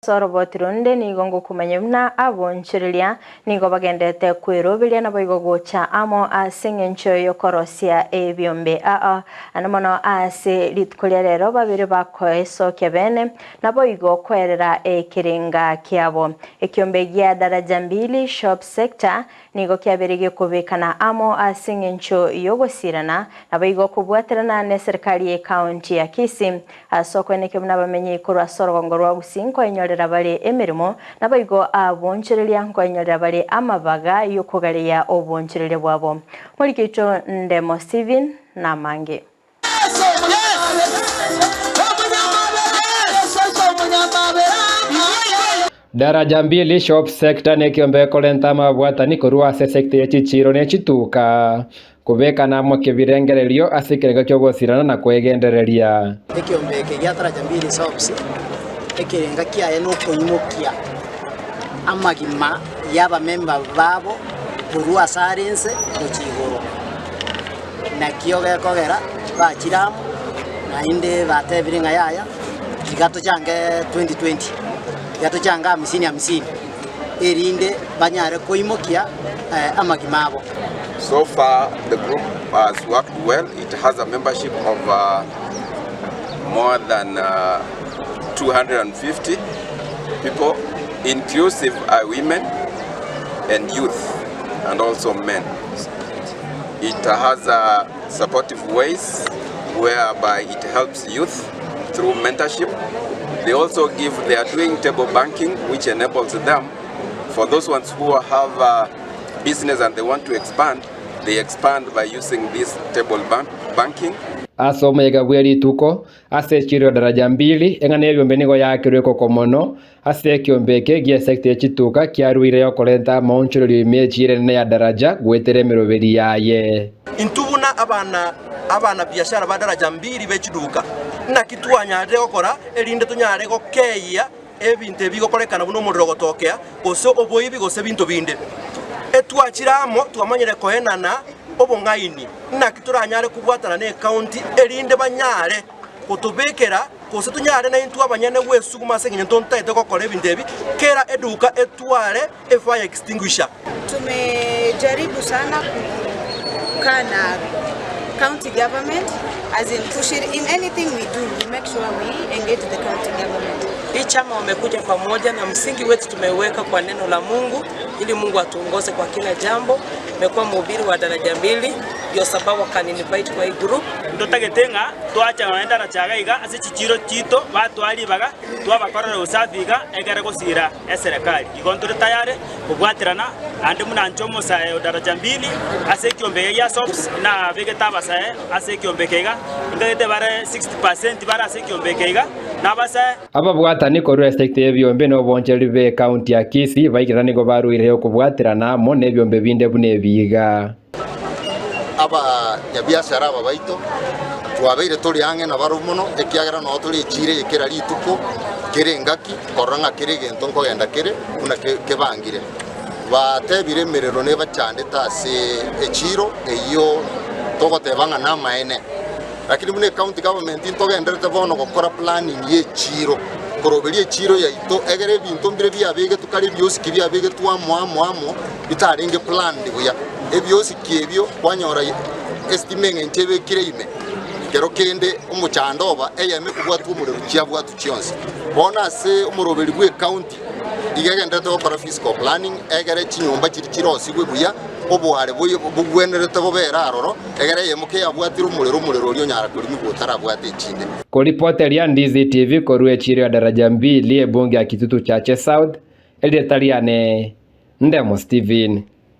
Ase oroboti ronde nigo ngokumanya buna abonchoreria nigo bagenderete kweroberia naboigo gocha amo ase engencho y'okorosia ebiombe aa ande mono ase rituko ria rero babere bakoesokia bene naboigo koerera ekerenga kiabo. Ekiombe gia Daraja Mbili Shop Sector Nigo kiabeire gekobekana amo ase engencho y'ogosirana, naboigo kobwaterana neserikari y'ecounty ya Kisii ase okoenekia buna abamenyi korwa ase orogongo rwa Gusii nkoenyorera bare emeremo, naboigo abonchoreria nkoenyorera bare amabaga y'okogareia obonchoreria bwabo. Moriki oito Ndemo Stephen namange. Daraja Mbili Shop Sector nekiombe gekorenta amabwatani korwa ase sector ye chichiiro ne chituka, kobekana amo kebirengererio ase ekerengo ki'ogosirana na kwegendereria. Ekiombe eke gia Daraja Mbili Shops ekerenga kiaye nokoimokia amagima y'abamemba babo korwa ase are inse gochia igoro. Nakio gekogera bachire amo, naende batebire ng'a yaya, tiga tochange 2020, tiga tochange hamsini hamsini, erinde banyare koimokia amagima abo. So far the group has worked well, it has a membership of more than 250 people inclusive are women and youth and also men. It has supportive ways whereby it helps youth through mentorship. They also give, they are doing table banking which enables them for those ones who have a business and they want to expand, they expand by using this table bank, banking. Ase omoyega bwe rituko, ase echiro ya Daraja Mbili, eng'ana y'ebiombe nigo yaakirwe ekoko mono, Ase ekeombe eke gi'esecta ye chituka kiaruire yokorenta amaonchorerio ime y'echiira enene ya Daraja goetera emeroberi yaye. Intwe buna abana abanabiashara ba daraja mbili be chiduka, naki twanyarire gokora erinde tonyare gokeyia ebinto ebi bigokorekana buna omorero ogotokea, gose oboibi, gose ebinto binde? Etwachire amo twamanyire koenana obong'aini, naki toranyare kobwatana necounty erinde banyare gotobekera Gose tonyare naintwe abanyene gwesuguma ase engencho ntotaete gokora ebinto ebi, kera eduka etware efire extinguisher. Tumejaribu sana kukaa na county government as in kushiri in anything we do we make sure we engage the county government. Hii chama wamekuja pamoja na msingi wetu tumeuweka kwa neno la Mungu ili Mungu atuongoze kwa kila jambo. Nimekuwa mhubiri wa daraja mbili ndio sababu wakani-invite kwa hii group. Ntotagete ng'a twacha nonya ndarache iga iga ase chichiiro chiito batwaa ribaga, twabakorera usafi iga ekere gosiira eserekari. Igo ntore tayari kobwaterana naende buna inche omosae o daraja mbili ase ekiombe eke gia sops nabegete abasae ase ekiombe eke iga, ntagete bare 60% bare ase ekiombe eke iga nabasae. Ababwatani korwa esecta y'ebiombe na obonchoreri b'ecounty ya Kisii baikera nigo baruireyo okobwaterana amo nebiombe binde buna ebi iga. Abanyabiasara aba baito twabeire tore ang'e nabarabwo mono, ekiagera nao tore echiira eye kera rituko, kera engaki, korora ng'a kera egento nkogenda kere buna kebangire. Batebire emerero nebachandete ase echiiro eyio togoteba ng'a namaene. Lakini buna ecounty government ntogendererete bono gokora planning y'echiiro, koroberia echiiro yaito egere ebinto mbire biabegetwe kare ebiosiki biabegetwe amo amo amo bitarenge planned buya. Ebiosiki ebio kwanyora estima eng'encho ebekire ime, kero kende omochando oba eyemo ekobwatwa omorero chiabwatwa chionsi. Bono ase omoroberi bwa ecounty iga egendererete gokora physical planning egere chinyomba chiria chirosigwe buya, oboare bogwenerete bobere aroro, egere eyemo keyabwatire omorero, omorero oria onyara korimigwa otarabwate echinde. Koripoteria Ndizi TV korwa echiro ya Daraja Mbili ebunge ya Kitutu Chache South, erieta riane Ndemo Stephen.